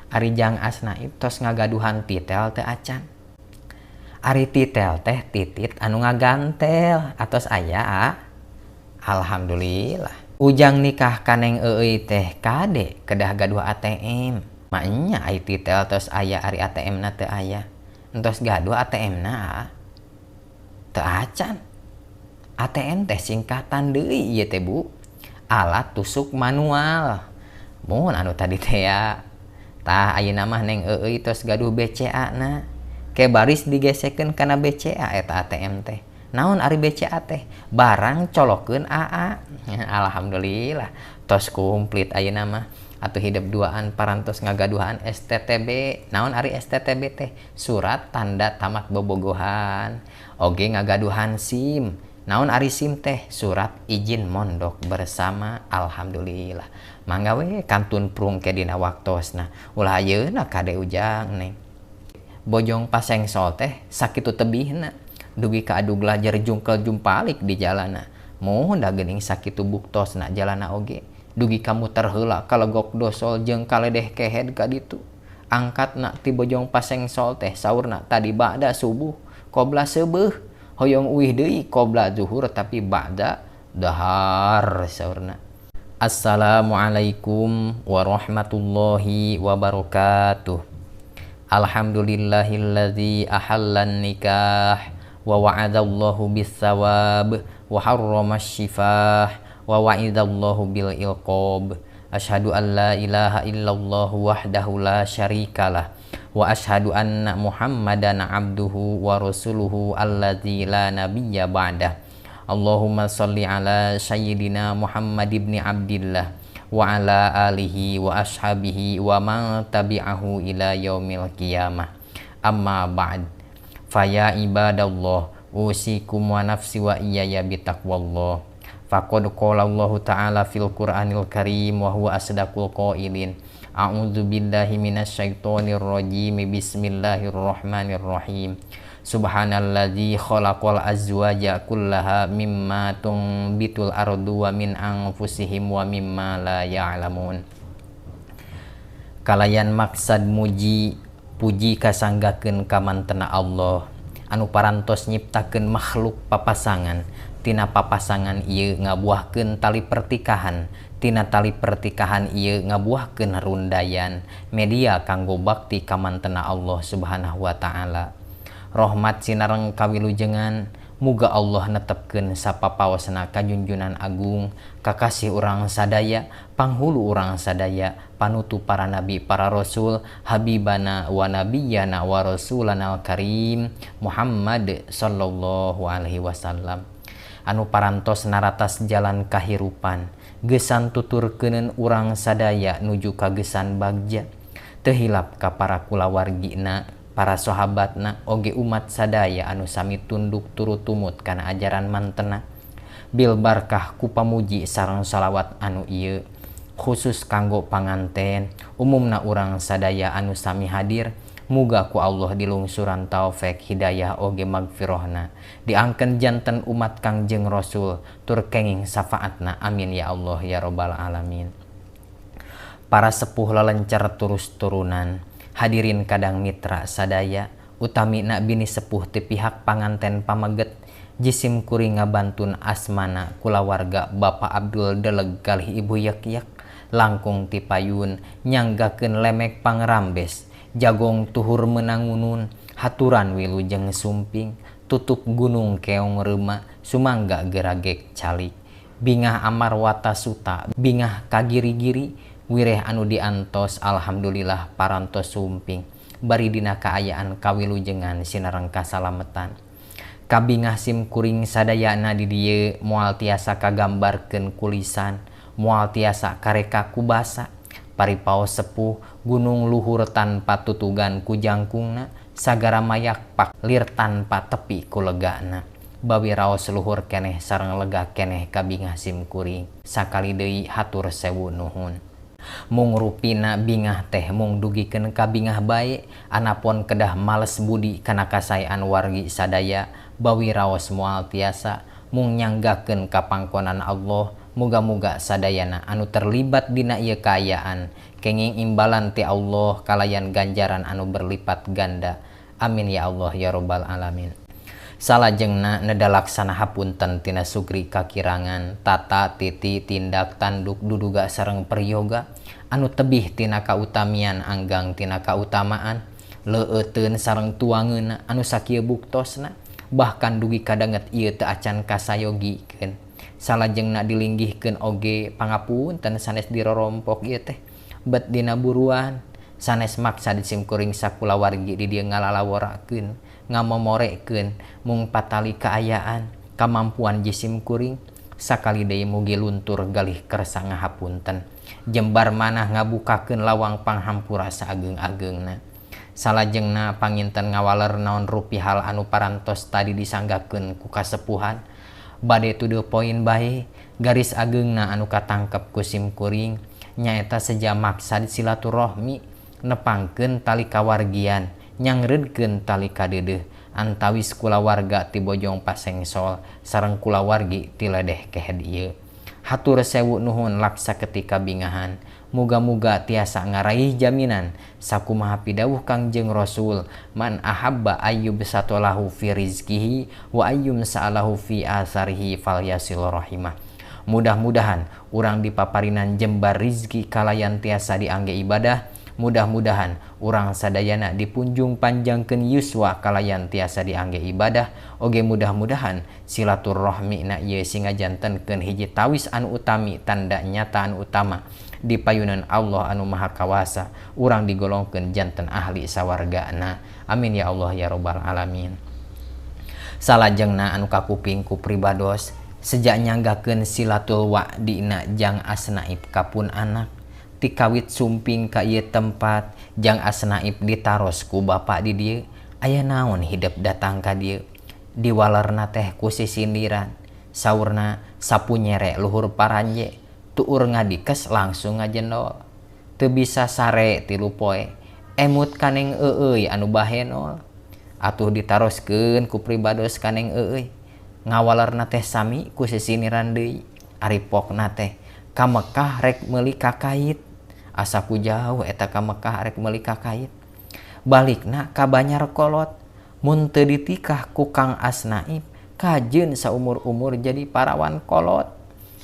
Ari Jang Asnaib tos ngagaduhan titel teu acan? Ari titel teh titit anu ngagantel atos aya a? Alhamdulillah. Ujang nikah ka Neng Eueuy teh kade kedah gaduh ATM. Maenya ai titel tos aya ari ATM na teu aya. Entos gaduh ATM na a? Teu acan. ATM teh singkatan deui ieu teh Bu. Alat tusuk manual. Mun anu tadi teh ya. Tah ayeuna mah Neng Eueuy tos gaduh BCA na. Ke baris digesekeun kana BCA eta ATM teh. Naon ari BCA teh? Barang colokeun AA. Alhamdulillah tos komplit ayeuna mah. Atuh hidup duaan parantos ngagaduhan STTB. Naon ari STTB teh? Surat tanda tamat bobogohan. Oge ngagaduhan SIM. Naon ari SIM teh? Surat izin mondok bersama. Alhamdulillah. Mangga we kantun prung ke dina waktosna. Ulah ayeuna kade Ujang Neng. Bojong Pasengsol teh sakitu tebihna. Dugi ka adu belajar jungkel jumpalik di jalana. Muhun da geuning sakitu buktosna jalana oge. Dugi ka muter heula ka Legok Dosol jeung kaledeh kehed ka ditu. Angkatna ti Bojong Pasengsol teh saurna tadi ba'da subuh qobla seubeuh. Hoyong uih deui qobla zuhur tapi ba'da dahar saurna. Assalamualaikum warahmatullahi wabarakatuh. Alhamdulillahilladzi ahallan nikah wa wa'adallahu bis-sawab wa harrama syifah wa wa'idallahu bil ilqab. Asyhadu an la ilaha illallah wahdahu la syarikalah wa asyhadu anna Muhammadan abduhu wa rasuluhu alladzi la nabiyya ba'dah. Allahumma shalli ala sayyidina Muhammad ibni Abdillah wa ala alihi wa ashabihi wa man tabi'ahu ila yaumil qiyamah. Amma ba'd. Faya ibadallah usikum wa nafsi wa iyaya bitaqwallah. Faqad qala Allahu ta'ala fil Qur'anil Karim wa huwa asdaqul qailin. A'udzu billahi minasyaitonir rajim. Bismillahirrahmanirrahim. Subhanalladzi khalaqal azwaja kullaha mimma tunbitul ardu wa min anfusihim wa mimma la ya'lamun. Kalayan maksad muji puji kasanggakeun ka mantena Allah anu parantos nyiptakeun makhluk papasangan. Tina papasangan ieu ngabuahkeun tali pertikahan, tina tali pertikahan ieu ngabuahkeun rundayan media kanggo bakti ka mantena Allah Subhanahu wa taala. Rahmat sinareng kawilujengan muga Allah netepkeun sapapaosna kajunjunan agung kakasih urang sadaya, panghulu urang sadaya, panutu para nabi, para rasul, habibana wa nabiyana wa rasulana karim Muhammad sallallahu alaihi wasallam. Anu parantos naratas jalan kahirupan gesan tuturkeuneun urang sadaya nuju kagesan bagja. Teu hilap ka para kulawargina, para sahabatna, oge umat sadaya anu sami tunduk turut tumut kana ajaran mantena. Bil barkah ku pamuji sareng salawat anu ieu khusus kanggo panganten umumna urang sadaya anu sami hadir. Muga ku Allah dilungsuran taufik hidayah oge magfirahna, diangken janten umat Kangjeng Rasul tur kenging syafaatna. Amin ya Allah ya robbal alamin. Para sepuh lelencer turus turunan, hadirin kadang mitra sadaya, utamina bini sepuh ti pihak panganten pameget, jisim kuring ngabantun asmana kulawarga Bapak Abdul Deleg kalih Ibu Yak-yak, langkung ti payun nyanggakeun lemek pangrambes, jagong tuhur menangunun, haturan wilujeng sumping, tutup gunung keong reuma, sumangga geragek calik, bingah amar watasuta, bingah kagiri-giri, wireh anu diantos alhamdulillah parantos sumping, bari dina kaayaan kawilujengan sinareng kasalametan. Kabingah sim kuring sadayana di dieu moal tiasa kagambarkeun kulisan, moal tiasa kareka kubasa. Paripaos sepuh gunung luhur tanpa tutugan ku jangkungna, sagara mayak pak lir tanpa tepi ku legana. Bawi raos luhur keneh sareng lega keneh kabingah sim kuring. Sakali deui hatur sewu nuhun. Mung rupina bingah teh mung dugikeun ka bingah bae, anapon kedah males budi kana kasaean wargi sadaya. Bawi raos moal tiasa mung nyanggakeun ka pangkonan Allah, Muga-muga sadayana anu terlibat dina ieu kaayaan kenging imbalan ti Allah kalayan ganjaran anu berlipat ganda. Amin ya Allah ya robbal alamin. Salajengna neda laksana hapunten tina sugri kakirangan tata titi tindak tanduk duduga sareng peryoga anu tebih tina kautamian anggang tina kautamaan leueuteun sareng tuangeuna anu sakieu buktosna bahkan dugi kadanget ieu teu acan kasayogikeun. Salajengna dilinggihkeun oge pangapunten sanes dirorompok ieu teh bet dina buruan sanes maksa disimkuring sakulawargi di dieu ngalalaworakeun ngamomorekeun mung patali kaayaan kamampuan jisim kuring. Sakali deui mugi luntur galih kersa ngahapunten jembar manah ngabukakeun lawang panghampura saageng-agengna. Salajengna panginten ngawaler naon rupi hal anu parantos tadi disanggakeun ku kasepuhan bade to the point bae garis agengna anu katangkep ku simkuring nyaeta seja maksad silaturahmi nepangkeun tali kawargian nyangreudkeun tali kadeudeuh antawis kulawarga ti Bojong Pasengsol sareng kulawargi ti Ledeh Kehed ieu. Hatur sewu nuhun laksa ketika bingahan. Muga-muga tiasa ngaraih jaminan sakumaha pidawuh Kangjeng Rasul man ahabba ayyub satolahu fi rizkihi wa ayyum sa'alahu fi asarihi falyasil rahimah. Mudah-mudahan urang dipaparinan jembar rizki kalayan tiasa diangge ibadah. Mudah-mudahan urang sadayana dipunjung panjangkeun yuswa kalayan tiasa diangge ibadah. Oge mudah-mudahan silaturahmi na ieu singajantenkeun hiji tawis anu utami tanda nyata anu utama di payunan Allah anu Maha Kawasa urang digolongkeun janten ahli sawargana. Amin ya Allah ya robbal alamin. Salajengna anu kakuping ku pribados sejak nyanggakeun silatul wa'dina jang asnaib kapun anak tikawit sumping ka ieu tempat jang asnaib ditaros ku bapak di dieu aya naon hidep datang ka dieu diwalerna teh ku sisindiran saurna sapu nyere luhur paranje tuur ngadikes langsung ngajendol teu bisa sare tilu poe emut kaneng eueuy anu bahenol atuh ditaroskeun ku pribados kaneng eueuy ngawalerna teh sami ku sisindiran deui ari pokna teh ka Mekah rek meuli kakait asa ku jauh eta ka Mekah rek meuli kakait balikna ka Banyar Kolot mun teu ditikah ku Kang Asnaib kajeun saumur-umur jadi parawan kolot.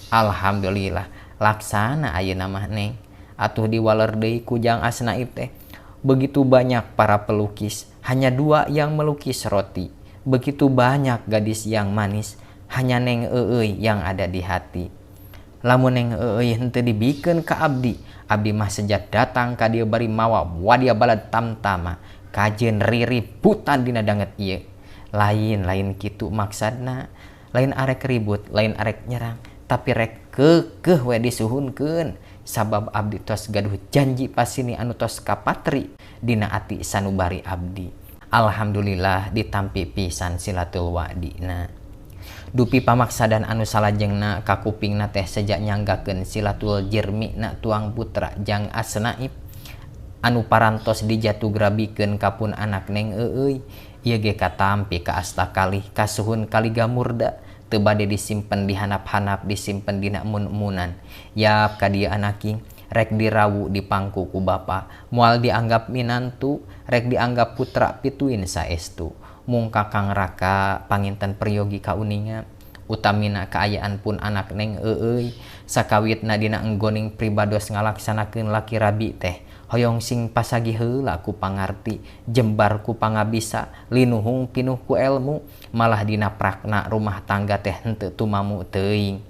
Alhamdulillah laksana ayeuna mah neng atuh diwaler deui ku Jang Asnaib teh. Begitu banyak para pelukis hanya dua yang melukis roti, begitu banyak gadis yang manis hanya neng eueuy yang ada di hati. Lamun neng eueuy henteu dibikeun ka abdi, abdi mah sejak datang ka dieu bari mawa wadia balad tamtama kajeun riributan dina danget ieu. Lain-lain kitu maksadna, lain arek ribut, lain arek nyerang, tapi rek keukeuh we disuhunkeun sabab abdi tos gaduh janji pasini anu tos kapatri dina ati sanubari abdi. Alhamdulillah ditampi pisan silatul wa'dina. Dupi pamaksadan anu salajengna kakupingna teh sejak nyanggakeun silatul jirmi na tuang putra jang asnaib anu parantos dijatugrabikeun kapun anak neng eueuy ieu ge katampi ka asta kalih kasuhun kaligamurda teu bade disimpen di hanap-hanap disimpen dina mun-munan. Yap ka dieu anaking rek dirawu dipangku ku bapa moal dianggap minantu rek dianggap putra pituin saestu. Mung kakang raka panginten peryogi kauninga utamina kaayaan pun anak neng eueuy sakawitna dina enggoning pribados ngalaksanakeun laki rabi teh hoyong sing pasagi heula ku pangarti jembar ku pangabisa linuhung pinuh ku elmu malah dina prakna rumah tangga teh henteu tumamu teuing.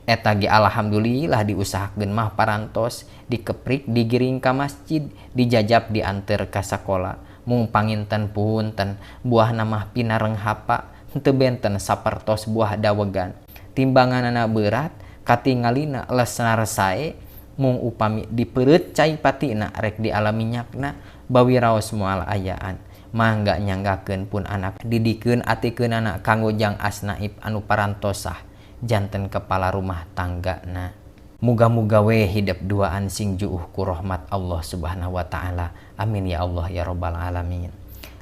Eta ge alhamdulillah diusahakeun mah parantos dikeprik digiring ka masjid dijajab dianteur ka sakola. Mung panginten punten buah namah pinareng hapa henteu benten sapertos buah dawegan timbanganana berat katingalina lesnar sae mung upami dipeureut cai patina rek dialami minyakna bawi raos moal ayaan. Mangga nyanggakeun pun anak didikeun atikeunana kanggo jang asnaib anu parantosah janten kepala rumah tanggana. Muga-muga we hidep duaan sing juuh ku rahmat Allah Subhanahu wa taala. Amin ya Allah ya robbal alamin.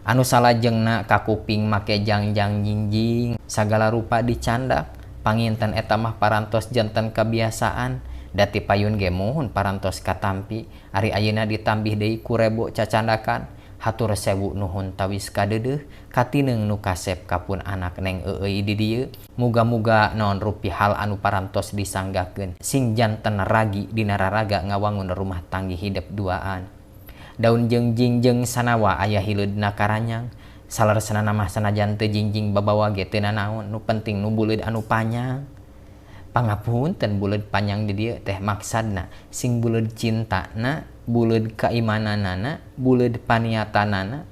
Anu salajengna kakuping make jangjang jingjing sagala rupa dicandak Panginten eta mah parantos janten kabiasaan da ti payun ge muhun parantos katampi ari ayeuna ditambih deui ku rebo cacandakan. Hatur sewu nuhun tawis kadeudeuh katineung nu kasep kapun anak Neng Eueuy di dieu. Muga-muga naon rupi hal anu parantos disanggakeun sing janten ragi dina raraga ngawangun rumah tanggi hidep duaan. Daun jeung jingjeng sanawa aya hileudna karanyang. Saleresna mah sanajan teu jingjing babawa ge teu nanaon, nu penting nu buleud anu panjang. Pangapunten buleud panjang di dieu teh maksadna sing buleud cintana, buleud kaimananana, buleud paniatanana.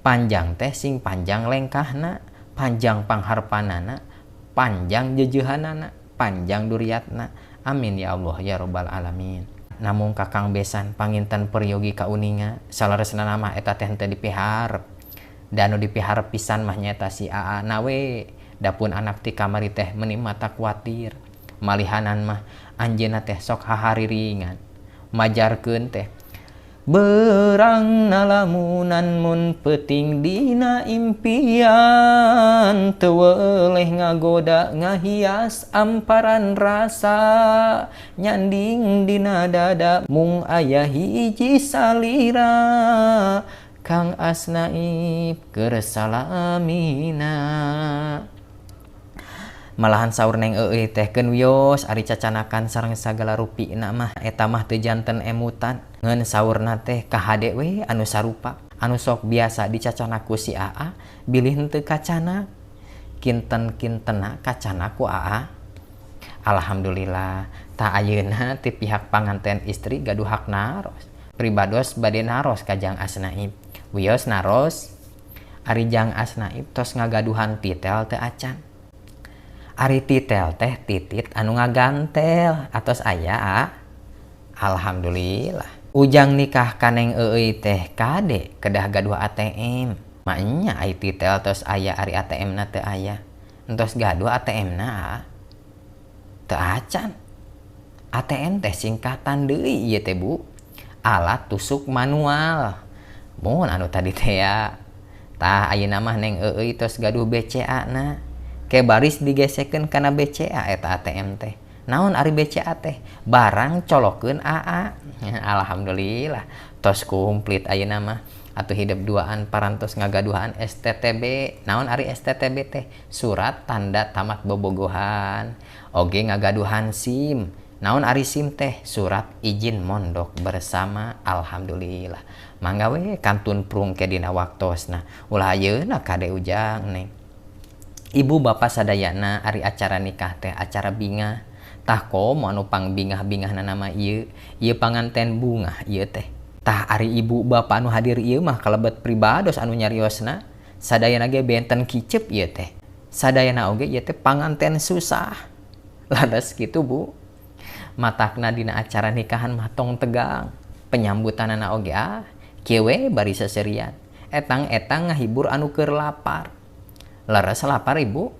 Panjang teh sing panjang lengkahna, panjang pangharpanana, panjang jejeuhanana, panjang duriatna. Amin ya Allah ya robbal alamin. Namung Kakang besan panginten peryogi kauninga saleresna mah eta teh henteu dipiharep. Da anu dipiharep pisan mah nyaeta si Aa nawe. Dapun anak ti kamari teh meuni mata kuatir. Malihanan mah anjeunna teh sok hahariringan. Majarkeun teh berang nalamunan mun peuting dina impian teu weleh ngagoda ngahias amparan rasa nyanding dina dada mung aya hiji salira Kang Asnaib keur salamina. Malahan saur Neng Eueuy teh keun wios ari cacanakan sareng sagala rupina mah eta mah teu janten emutan. Ngeun saurna teh kahade we anu sarupa anu sok biasa dicacana ku si Aa bilih henteu kacana kinten-kintena kacana ku Aa. Alhamdulillah tah ayeuna ti pihak panganten istri gaduh hak naros. Pribados bade naros ka Jang Asnaib. Wios naros ari Jang Asnaib tos ngagaduhan titel teu acan. Ari titel teh titit anu ngagantel atos aya a. Alhamdulillah. Ujang nikah ka Neng Eueuy teh kade kedah gaduh ATM. Maenya ai titel tos aya ari ATM na teu aya. Entos gaduh ATM na a. Teu acan. ATM teh singkatan deui ieu teh Bu. Alat tusuk manual. Mun anu tadi teh ya. Tah ayeuna mah Neng Eueuy tos gaduh BCA na. Ke baris digesekeun kana BCA eta ATM teh. Naon ari BCA teh? Barang colokeun AA. Alhamdulillah tos komplit ayeuna mah. Atuh hidep duaan parantos ngagaduhan STTB. Naon ari STTB teh? Surat tanda tamat bobogohan. Oge ngagaduhan SIM. Naon ari SIM teh? Surat izin mondok bersama. Alhamdulillah. Mangga we kantun prung ke dina waktosna. Ulah ayeuna kade Ujang Neng. Ibu bapak sadayana ari acara nikah teh acara bingah. Tah komo anu pangbingah-bingahna nama ieu, ieu panganten bungah ieu teh. Tah ari ibu bapak anu hadir ieu mah kalebet pribados anu nyariosna. Sadayana ge benten kicep ieu teh. Sadayana oge ieu teh panganten susah. Ladas kitu Bu. Matakna dina acara nikahan mah tong tegang. Penyambutanana oge ah kieu we bari seserian. Etang-etang ngahibur anu keur lapar. Leres lapar ibu.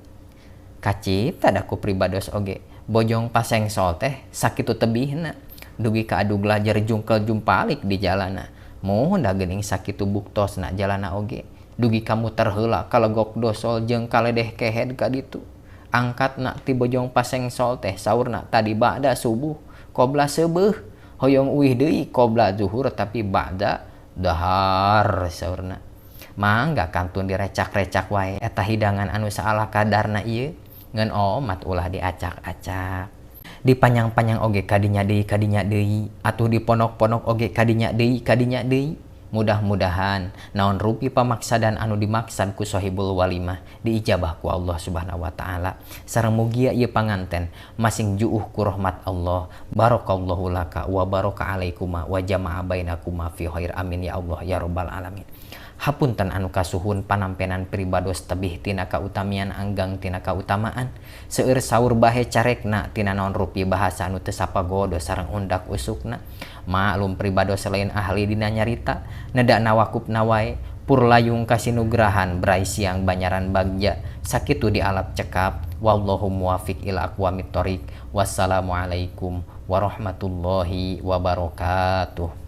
Kacipta da ku pribados oge. Bojong pasengsol teh sakitu tebihna. Dugi ka adu glajar jungkel jumpalik di jalana. Muhun da geuning sakitu buktosna jalana oge. Dugi ka muter heula kalegok dosol jeung kaledeh kehed ka ditu. Angkatna ti bojong pasengsol teh saurna tadi ba'da subuh qobla seubeuh hoyong uih deui qobla zuhur tapi ba'da dahar saurna. Mangga kantun direcak-recak wae eta hidangan anu saala kadarna ieu ngeun omat ulah diacak-acak. Dipanyang-panyang oge kadinya deui atuh diponok-ponok oge kadinya deui. Mudah-mudahan naon rupi pamaksadan anu dimaksad ku sohibul walimah diijabah ku Allah Subhanahu wa taala. Sareng mugia ieu panganten masing juuh ku rahmat Allah. Barakallahu laka wa baraka alaikuma wa jama'a bainakuma fi khair. Amin ya Allah ya rabbal alamin. Hapunten anu kasuhun panampenan pribados tebih tina kautamian anggang tina kautamaan. Seueur saur bahe carekna tina naon rupi bahasa anu teu sapagodo sareng undak usukna. Maklum pribados selain ahli dina nyarita neda nawakupna wae purlayung kasinugrahan brai siang banyaran bagja sakitu dialap cekap. Wallahu muwafiq ila aqwamit thoriq. Wassalamualaikum warahmatullahi wabarakatuh.